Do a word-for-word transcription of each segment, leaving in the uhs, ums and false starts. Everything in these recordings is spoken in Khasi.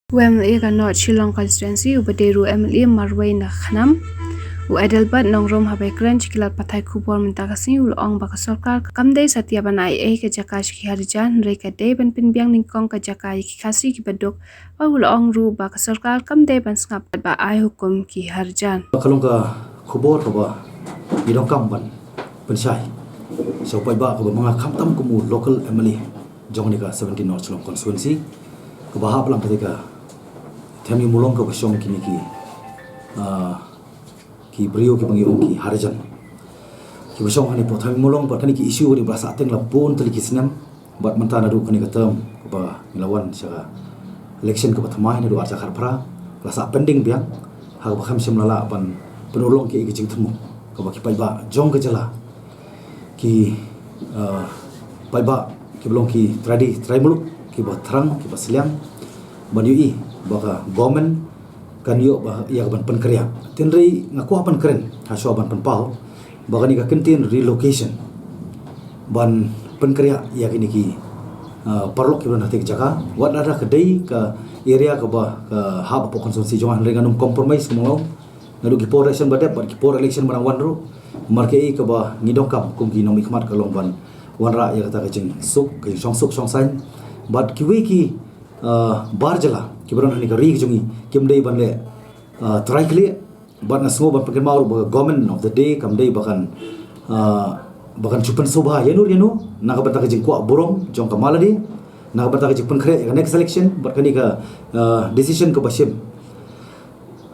U MLA ka North Shillong Constituency uba dei ruh u MLA marwei na khnam, u Adelbert Nongrum, haba kren sha ki lad pathai khubor mynta ka sngi, u la ong ba ka sorkar kam dei satia ban ai ei ka jaka sha ki Harijan, hynrei ka dei ban pynbiang nyngkong ka jaka ïa ki Khasi kiba duk. Bad u la ong ruh ba ka sorkar kam dei ban sngap bad ba ai hukum ki Harijan. Ka long ka khubor kaba ngi donkam ban pynshai sha u paidbah kaba ma nga khamtam kum u local MLA jong kane ka seventeen North Shillong Constituency, kaba hap lang kata ka Themyimulong kaba shong kine ki, ah, ki briew kiba ngi ong ki Harijan, kiba shong hangne hapoh Themyimulong. Bad kane ki issue kaba la sahteng la bun tylli ki snem, bad mynta naduh kane ka term kaba ngi la wan sha ka election kaba thymmai naduh arhajar khatphra, la sah pending biang, ha kaba khlem shym la lah ban pynurlong kaei ka jingthmu kaba ki paidbah jong ka jylla, ki, ah, paidbah kiba long ki trai dei trai muluk, kiba thrang, kiba sliang ban ïohi ba ka government kan ïoh ba ïa ka ban pynkhreh. Hynrei nga kwah ban kren ha shuwa ban pynpaw ba kane ka kyntien relocation, ban pynkhreh ïa kine ki, ah, paralok kiba don ha kata ka jaka, wat lada ka dei ka area kaba ka hap hapoh constituency jong nga, hynrei ngan ym compromise kumno. Naduh ki por election ba dep bad ki por election ba nang wan ruh, namar kaei kaba ngi donkam kum ki nongmihkhmat ka long ban wanrah ïa kata ka jingsuk, ka jingshongsuk shongsaiñ. Bad kiwei ki, ah, bar jylla kiba don ha kane ka ri ka jong ngi kim dei ban leh, ah, trai khlieh. Bad nga sngew ban pynkynmaw ruh ba ka government of the day kam dei ba kan, ah, ba kan shu pynsngewbha ïano ïano na ka bynta ka jingkwah burom jong ka ma lade, na ka bynta ka jingpynkhreh ïa ka next election. Bad kane ka, ah, decision kaba shim,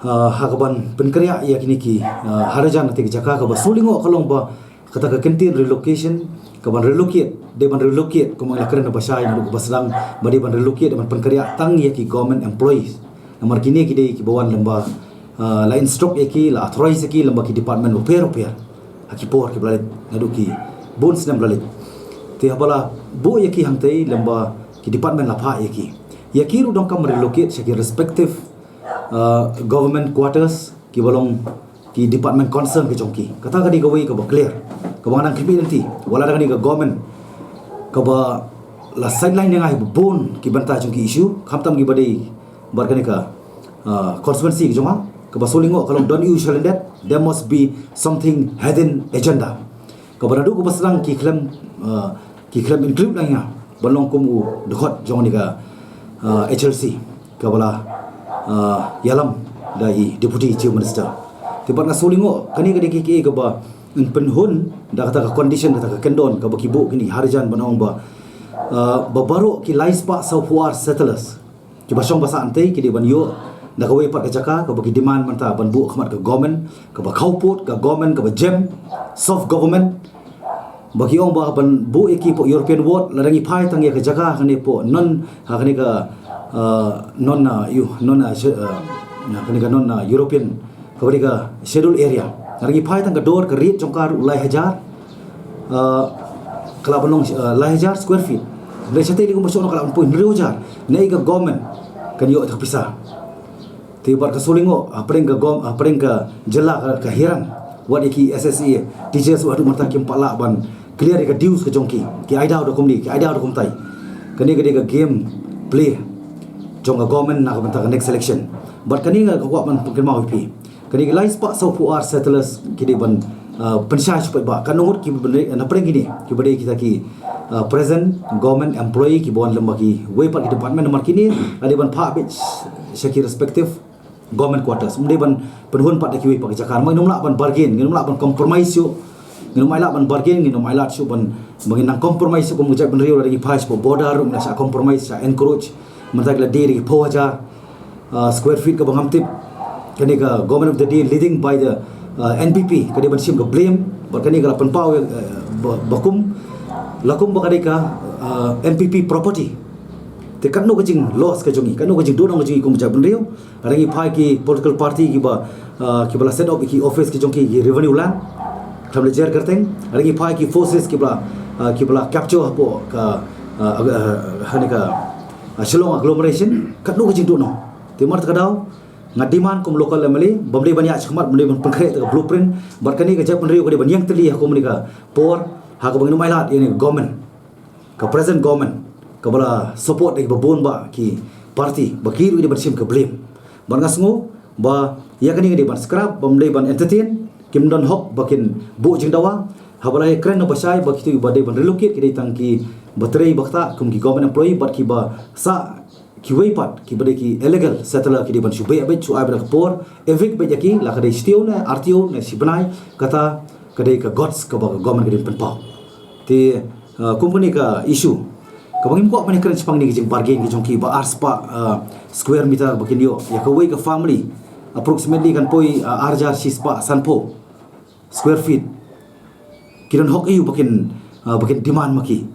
ah, ha ka ban pynkhreh ïa kine ki, ah, Harijan ha kata ka jaka, kaba sngewlyngngoh ka long ba kata ka kyntien relocation, ka ban relocate, dei ban relocate, kumba ngi la kren ha ba shai naduh kaba sdang, ba dei ban relocate, dei ban pynkhreh tang ïa ki government employees. Namar kine ki dei kiba wan lyngba, ah, la instruct ïa ki, la authorize ïa ki lyngba ki department bapher bapher ha ki por kiba la leit, naduh ki bun snem ba la leit. Te haba la buh ïa ki hangtei, lyngba ki department la phah ïa ki, ïa ki ruh donkam relocate sha ki respective, ah, government quarters kiba long ki department concern ka jong ki. Kata ka dei kawei kaba clear, kaba nga dang khmih lynti. Wat lada kane ka government kaba la sideline ïa nga ha bun ki bynta jong ki issue, khamtam kiba dei bad kane ka, ah, constituency ka jong nga, kaba sngewlyngngoh ka long, don't you shall that, there must be something hidden agenda. Kaba naduh kaba sdang ki khlem, ah, ki khlem include lang ïa nga ban long kum u dkhot jong kane ka, ah, HLC kaba la, ah, ïalam da i Deputy Chief Minister. Te bad nga sngewlyngngoh kane ka dei kaei kaba yn pynhun da kata ka condition, kata ka kyndon kaba ki buh kine ki Harijan ban ong ba, ah, ba baroh ki lai spah sawphew ar settlers kiba shong ba sah hangtei ki dei ban ïoh da kawei pat ka jaka, kaba ki demand mynta ban buh ha khmat ka government kaba khawpud, ka government kaba jem, soft government. Ba ki ong ba ban buh ïa ki hapoh European Ward, lada ngi phai tang ïa ka jaka kane hapoh non, ha kane ka, ah, non, ah, ïoh, non, ah, sche-, ah, na kane ka non, ah, European, kaba dei ka schedule area, lada ngi phai tang ka dor ka rate jong ka ruh lai hajar, ah, ka lah ban long, ah, lai hajar square feet. Lada shatei lei kumba shu ong ka lah ban poi hynriew hajar. Naei ka government kan ïoh ïa kata ka pisa? Te bad ka sngewlyngngoh, hapdeng ka gov-, hapdeng ka jylla ka, ka hiar wat ïa ki SSA teachers, wat haduh mynta kim pat lah ban clear ïa ka dues ka jong ki, ki ai daw da kumne, ki ai daw da kumtai. Kane ka dei ka game play jong ka government na ka bynta ka next election. Bad kane nga kwah ban pynkynmaw ïa phi, kane ka lai spah sawphew ar settlers ki dei ban, ah, pynshai sha u paidbah. Katno ngut kiba dei na pdeng kine, kiba dei kita ki, ah, present government employee kiba wan lyngba kiwei pat ki department, namar kine la dei ban phah beit sha ki respective government quarters. Ym dei ban pynhun pat da kiwei pat ki jaka. Namar ngin ym lah ban bargain, ngin ym lah ban compromise shuh. Ngin ym lah ban bargain, ngin ym lah shuh ban, ba ngin nang compromise shuh kum ka jaitbynriew, lada ngi phai shapoh border ruh ngi la shah compromise, shah encroach. Mynta ki la die da ki phew hajar, ah, square feet kaba ngam tip. Kane ka government of the day leading by the, ah, NPP ka dei ban shim ka blame bad kane ka la pynpaw, eh, ba, ba kum, la kum ba ka dei ka, ah, NPP property. Te katno ka jing loss ka jong ngi, katno ka jingduhnong ka jong ngi kum ka jaitbynriew. Lada ngi phai ki political party kiba, ah, kiba la set up ïa ki office ki jong ki, ki revenue land, khlem leit jer kyrteng. Lada ngi phai ki forces kiba la, ah, kiba la capture hapoh ka, ah, ag-, ah, ha kane ka, ah, Shillong agglomeration, katno ka jingduhnong. Te namar kata ka daw nga demand kum local MLA ba ym dei ban ïaid shakhmat, ba ym dei ban pynkhreh ïa ka blueprint. Bad kane ka jaitbynriew ka dei ban ïeng tylli ha kum kane ka por, ha kaba ngin ym ailad ïa kane ka government, ka present government, kaba la support da kiba bun bah ki, party ba ki ruh ki dei ban shim ka blame. Bad nga sngew ba ïa kane ka dei ban scrap, bym dei ban entertain, kim don hok ba kin buh jingdawa. Haba la ïakren na ba shai ba kitu ba dei ban relocate ki dei tang ki ba trei ba ktah kum ki government employee, bad ki ba sah kiwei pat ki ba dei ki illegal settler ki dei ban shu beh beit, shu ai beit ka por, evict beit ïa ki, la ka dei shi taïew ne ar taïew ne shi bnai, kata ka dei ka guts kaba ka government ka dei ban pynpaw. Te, uh, kum kane ka issue kaba ngim kwah ban ïakren shaphang kane ka jingbargain ka jong ki ba ar spah, uh, square meter ba kin ïoh ïa kawei ka family, approximately kan poi, uh, ar hajar shi spah sanphew square feet. Ki don hok aïu ba kin, uh, ba kin demand ma ki?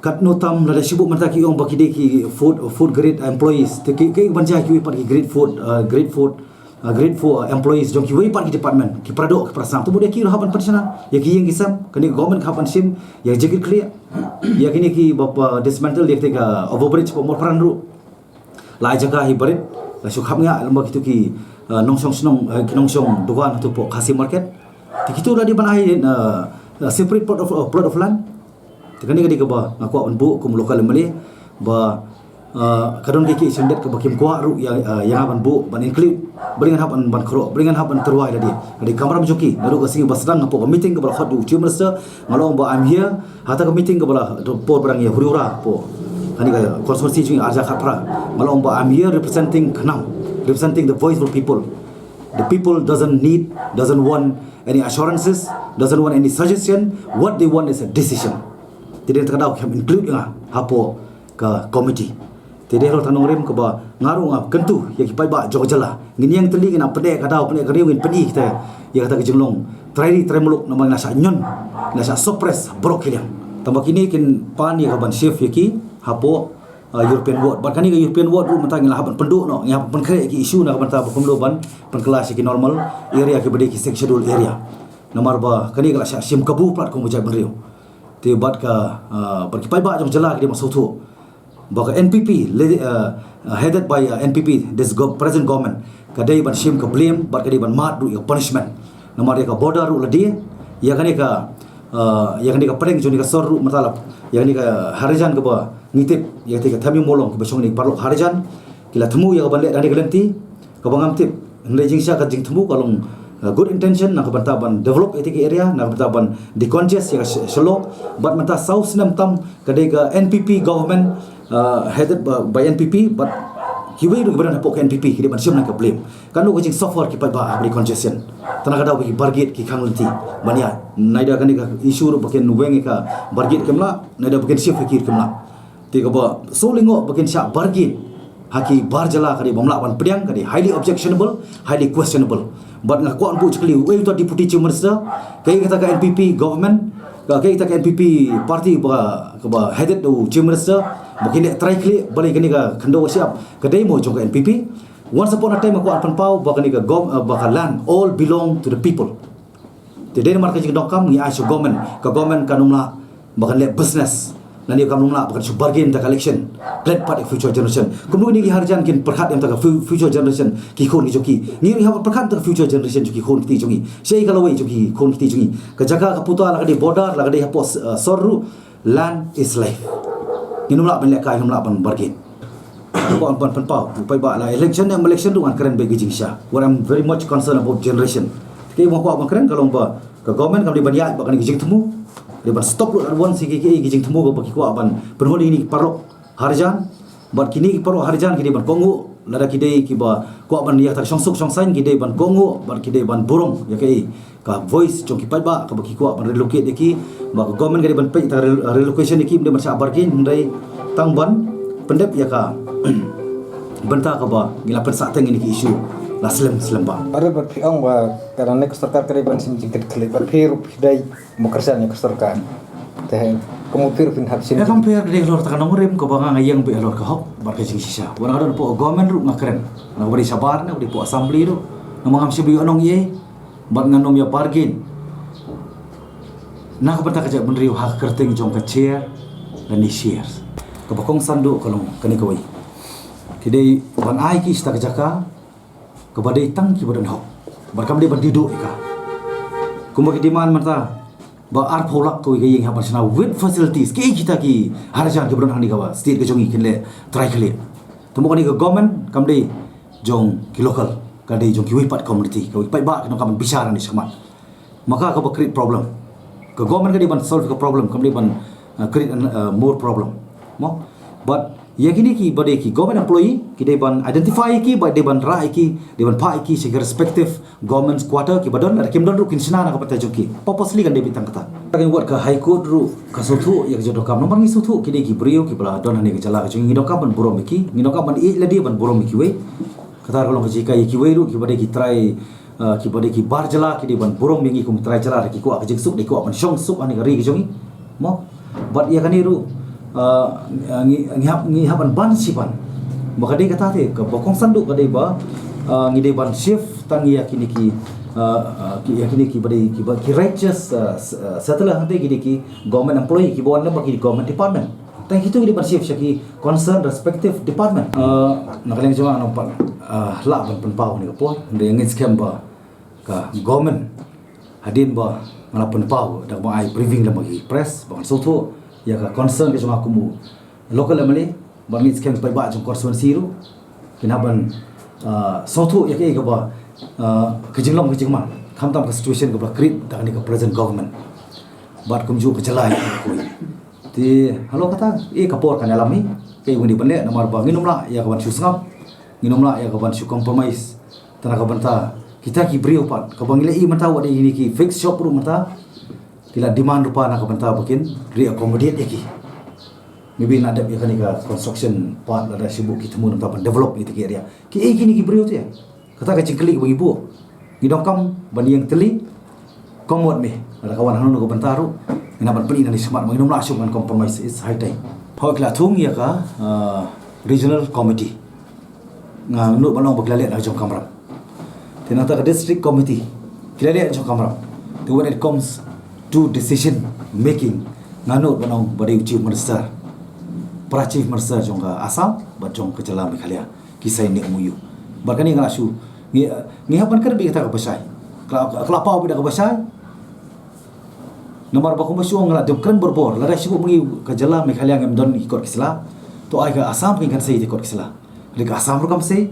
Katno tam lada shibun mynta ki ong ba ki dei ki fourth, fourth grade employees. Te ki, ki ban jia kiwei pat ki grade four, uh, grade four, uh, grade four, uh, employees jong kiwei pat ki department, ki para doh, ki para sam. Te mut ïa ki ruh hap ban pynshna ïa ki ïing ki sem, kane ka government ka hap ban shim ïa ka jingkitkhlieh. Ïa kine ki ba, ba dismantle ïa kata ka overbridge ba Mawpran ruh. La ai jaka hi barit, la shu khapngiah lem bad kitu ki, uh, nongshong shnong, uh, ki nongshong dukan hato hapoh Khasi Market. Te kitu la dei ban ai, uh, uh, separate plot of, uh, plot of land. Te kane ka dei kaba nga kwah ban buh kum local M L A ba, uh, ka don ki ki shnong kaba kim kwah ruh ïa, uh, ïa nga ban buh, ban include, ba dei ngan hap ban, ban khrok, ba dei ngan hap ban tyrwa ïa lade. Ka dei ka kamram jong ki, naduh ka sngi ba sdang hapoh ka meeting kaba la khot da u Chief Minister, nga la ong ba I'm here, ha kata ka meeting kaba la, por ba dang ïa huri hura hapoh kane ka constituency jong ngi ar hajar khatphra. Nga la ong ba I'm here representing KHNAM, representing the voice of the people. The people doesn't need, doesn't want any assurances, doesn't want any suggestion. What they want is a decision. Te dei kata ka daw ki hap include ïa nga hapoh ka committee. Te dei halor kata ka nongrim kaba nga ruh nga kyntu ïa ki paidbah jong ka jylla. Ngin ïeng tylli, ngin ïa pyneh ka daw, pyneh ka riew, ngin pyni kita ïa kata ka jinglong trai ri trai muluk, namar ngi la shah ñion, ngi la shah suppress baroh ki liang. Tangba kine kin pan ïa ka ban shift ïa ki hapoh, uh, European Ward. Bad kane ka European Ward ruh mynta ngi la hap ban pynduh noh, ngi hap ban pynkhreh ïa ki issue na ka bynta ba kumno ban pynkylla sha ki normal area kiba dei ki Sixth Schedule area. Namar ba kane ka la shah shim kabu palat kum ka jaitbynriew. Te bad ka, uh, bad ki paidbah jong ka jylla ki dei ban sngewthuh ba ka N P P, le-, uh, uh, headed by, uh, N P P, this gov-, present government, ka dei ban shim ka blame bad ka dei ban mad ruh ïa ka punishment. Namar ïa ka border ruh lade, ïa kane ka, uh, ïa kane ka pdeng jong kane ka sor ruh mynta la, ïa kane ka Harijan kaba ngi tip, ïa kata ka Thamiu Mawlong kiba shong ne paralok Harijan, ki la thmu ïa ka ban leh da kane ka lynti kaba ngam tip. Hynrei jingshisha ka jingthmu ka long, uh, good intention na ka bynta ban develop ïa kata ka area, na ka bynta ban decongest ïa ka sh-, Shillong. Bad mynta saw snem tam ka dei ka N P P government, uh, headed by, by N P P, bad kiwei ruh kiba don hapoh ka N P P ki dei ban shim na ka blame. Katno ka jingsuffer ki paidbah ha ka decongestion. Te na ka daw ba ki bargate ki khang lynti ban ïaid. Neither kane ka issue ruh ba kin weng ïa ka bargate kim lah, neither ba kin shift ïa ki ruh kim lah. Te kaba shu lyngngoh ba kin shah bargate ha ki bar jylla ka dei bym lah ban pdiang, ka dei highly objectionable, highly questionable. Bad nga kwah ban buh jingkylli, uei uta Deputy Chief Minister, kaei kata ka N P P government, ka, kaei kata ka N P P party ba, kaba headed da u Chief Minister, ba kin leh trai khlieh, balei kane ka khyndew shyiap ka dei mo jong ka N P P. Once upon a time nga kwah ban pynpaw ba kane ka gov-, ba ka land all belong to the people. Te dei namar ka jingdonkam ngi ai sha government, ka government kan ym lah ba kan leh business, lane kam ym lah ba kan shu bargain da ka election, klet pat ïa ka future generation. Kumno kine ki Harijan kin pyrkhat ïa ka fu-, future generation ki khun ki jong ki? Ngi ruh ngi hap pyrkhat ïa ka future generation jong ki khun kti jong ngi. Shaei ka lawei jong ki khun kti jong ngi? Ka jaka ka puta la ka dei border, la ka dei hapoh s-, uh, sor ruh, land is life. Ngin ym lah ban lehkai, ngin ym lah ban bargain. Ba ban pynpaw, u paidbah, la election ne em election ruh ngan kren beit ka jingshisha. What I'm very much concerned about generation. Te kaei ba nga kwah ban kren ka long ba ka government kam dei ban ïaid bad kane ka jingthmu. Dei ban stop lut at once ïa ki, ki, ki jingthmu kaba ki kwah ban pynhun ïa kine ki paralok Harijan. Bad kine ki paralok Harijan ki dei ban kohnguh, lada ki dei kiba kwah ban ïa kata ka shongsuk shongsaiñ, ki dei ban kohnguh bad ki dei ban burom ïa kaei ka voice jong ki paidbah kaba ki kwah ban relocate ïa ki, ba ka government ka dei ban peit ïa ka rel-, relocation ïa ki, ym dei ban shah bargain, hynrei tang ban pyndep ïa ka bynta kaba ngi la pynsahteng ïa kine ki issue la slem slem bha. Are bad phi ong ba ka dang ne ka sorkar ka dei ban shim jingkitkhlieh, bad phi ruh phi dei ba kyrshan ïa ka sorkar. Te he, ka mut phi ruh phin hap shim. Ïa kam pher ka dei halor kata ka nongrim kaba nga nga ïeng beit halor ka hok bad ka jingshisha. Wat nga don hapoh government ruh nga kren. Na kaba dei shabar, na kaba dei hapoh assembly ruh. Namar ngam shym ïoh nong ei. Bad ngan ym ïa bargain na ka bynta ka jaitbynriew ha ka kyrteng jong ka chair lane shares. Kaba kongsan duh ka long kane kawei. Ki dei ban ai ki shata ka jaka kaba dei tang kiba don hok. Bad kam dei ban die duh ïa ka. Kumba ki demand mynta ba arphew lak kawei ka ïing hap ban shna with facilities. Kiei kita ki Harijan kiba don hangne kaba state ka jong ngi kin leh trai khlieh? Te mo kane ka government kam dei jong ki local, ka dei jong kiwei pat community, kiwei pat ba ki nongkam ban bishar hangne shakhmat. Ma ka kaba create problem. Ka government ka dei ban solve ka problem, kam dei ban uh, create an, uh, more problem. Mo? But ïa kine kiba dei ki government employee, ki dei ban identify ïa ki, ba dei ban rah ïa ki, dei ban phah ïa ki sha ki respective government's quarter kiba don, lada kim don ruh kin shna na ka bynta jong ki. Purposely kan dei beit tang kata. Ka wat ka High Court ruh ka sngewthuh ïa ka jingdonkam. Namar ngi sngewthuh ki dei ki briew kiba la don hangne ka jylla ka jong ngi, ngi donkam ban burom ïa ki, ngi donkam ban ïeit lade ban burom ïa kiwei. Kata ka long ka jinghikai ïa kiwei ruh kiba dei ki trai, uh, kiba dei ki bar jylla, ki dei ban burom ïa ngi kum trai jylla, da ki kwah ka jingsuk, da ki kwah ban shong suk hangne ka ri ka jong ngi. Mo? Bad ïa kane ruh, uh, ngi ngi hap ngi hap ban ban shi ban. Ba ka dei kata te kaba kongsan duh ka dei ba, uh, ngi dei ban shift tang ïa kine ki, uh, uh, ki ïa kine kiba dei kiba ki righteous, uh, s- uh, settler, hangta ki dei ki government employee kiba wan lem ba ki government department. Tang kito ki dei ban shift sha ki concern respective department. Uh, na ka liang jong nga ngam pat, uh, lah ban pynpaw ha kane ka por, hynrei ngi skhem ba ka government, hadien ba nga la pynpaw da kaba ai briefing lem bad ki press ba ngan sngewthuh ïa ka concern ka jong nga kum u local M L A, bad ngi skhem paidbah jong constituency ruh kin hap ban, uh, sngewthuh ïa kaei kaba, uh, ka jinglong ka jingman, khamtam ka situation kaba la create da kane ka present government. Bad kumjuh ka jylla ïa ka kui. Te halor kata, eh, ka por kan ïalam hi, kaei ba ngi dei ban leh, namar ba ngin ym lah ïa ka ban shu sngap, ngin ym lah ïa ka ban shu compromise. Te na ka bynta kita ki briew pat, kaba ngi la ïohi mynta, wat ïa kine ki fix shop ruh mynta ki la demand ruh pat na ka bynta ba kin re-accommodate ïa ki. Maybe la dep ïa kane ka construction part, lada shu buh ki thmu mynta ban develop ïa kita ki area. Kiei kine ki briew te? Kata ka jingkylli kaba ngi buh. Ngi donkam ban ïeng tylli. Ka mut me, lada ka wan hangno ka bynta ruh, ngin hap ban pyni nangne shakhmat, ngin ym lah shuh ban compromise, it's high time. Hooid, ki la thung ïa ka, uh, regional committee. Nga nud ban ong ba ki la leh na ka jong ka kamram. Te nangta ka district committee, ki la leh na ka jong ka kamram. Te when it comes to decision making, nga nud ban ong ba dei u chief minister, para chief minister jong ka Assam bad jong ka jylla Meghalaya ki sign ïa ka M O U. Bad kane nga la shu, ngi, ngi hap ban kren beit ïa kata kaba shai. Ka la, ka la paw beit da kaba shai. Namar ba kumba shu ong, nga la dep kren barabor, lada shu buh ma ngi ka jylla Meghalaya ngim don ki kot ki sla, to ai ka Assam kin kan sei ïa ki kot ki sla. Hynrei ka Assam ruh kam sei.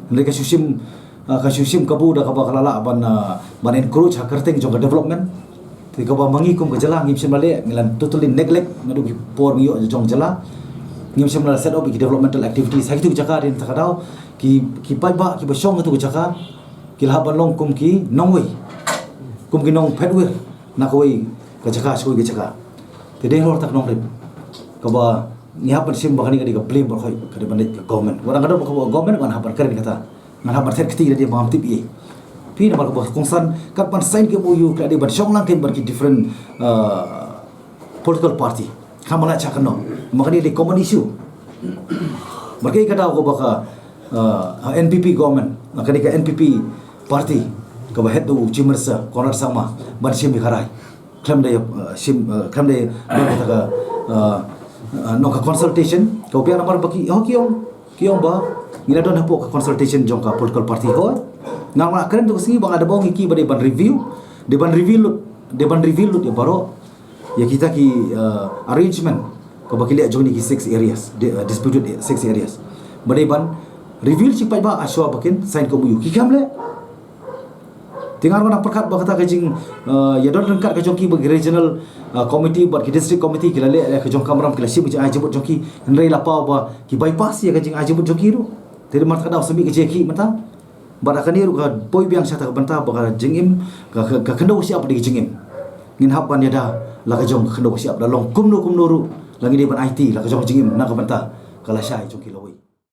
Hynrei ka shu shim, ah, ka shu shim kabu da kaba ka la lah ban, ah, ban encourage ha kyrteng jong ka development. Te kaba ma ngi kum ka jylla ngim shym la leh, ngi la totally neglect naduh ki por ngi ïoh jong jylla. Ngim shym la set up ki developmental activities ha kitu ki jaka. Te kata ka daw ki, ki paidbah kiba shong ha kitu ki jaka ki la hap ban long kum ki nongwei, kum ki nongphet wir na kawei ka jaka sha kawei ka jaka. Te dei halor kata ka nongrim kaba ngi hap ban shim ba kane ka dei ka blame baroh, ka dei ban leit ka government. Wat nga don ba ka government, wat nga hap ban kren kata. Ngan hap ban thet kti lade ba ngam tip ei. Phi, namar kaba kongsan, kat ban sign ka M O U ka dei ban shong lang kein bad ki different, uh, political party. Khlem ban lait sha kano. Namar kane dei common issue. Bad kaei ka daw kaba ka, uh, N P P government, ka dei ka N P P party kaba head da u Chief Minister Conrad Sangma ban shim ïa ka rai. Khlem da, uh, shim, uh, khlem da don kata ka, uh, uh, nongka consultation. Kaba biang namar ba ki, oh, ki ong, ki ong ba ngi la don hapoh ka consultation jong ka political party. Hooid, nga nga kren tu ka sngi ba nga da ong ïa ki ba dei ban review, dei ban review lut, dei ban review lut ïa baroh ïa kita ki, uh, arrangement kaba ki leh jong kine ki six areas, di- uh, disputed six areas. Ba dei ban review shi paidbah, ashwa ba kin sign ka M O U. Ki khlem leh. Te nga ruh nga pyrkhat ba kata ka jing, uh, ïa don ryngkat ka jong ki ba ki regional, uh, committee bad ki district committee ki la leh, leh ka jong ka kamram, ki la shim ka jingai jingmut jong ki, hynrei la paw ba ki bypass ïa ka jingai jingmut jong ki ruh. Te dei mar ka daw sa mih ka jingkit mynta. Bad ha kane ruh ka poi biang sha kata ka bynta ba ka jingim, ka, ka, ka khyndew ka shyiap dei ka jingim. Ngin hap ban ïada la ka jong ka khyndew ka shyiap, la long kumno kumno ruh, la ngi dei ban aiti la ka jong ka jingim na ka bynta ka lashai jong ki lawei.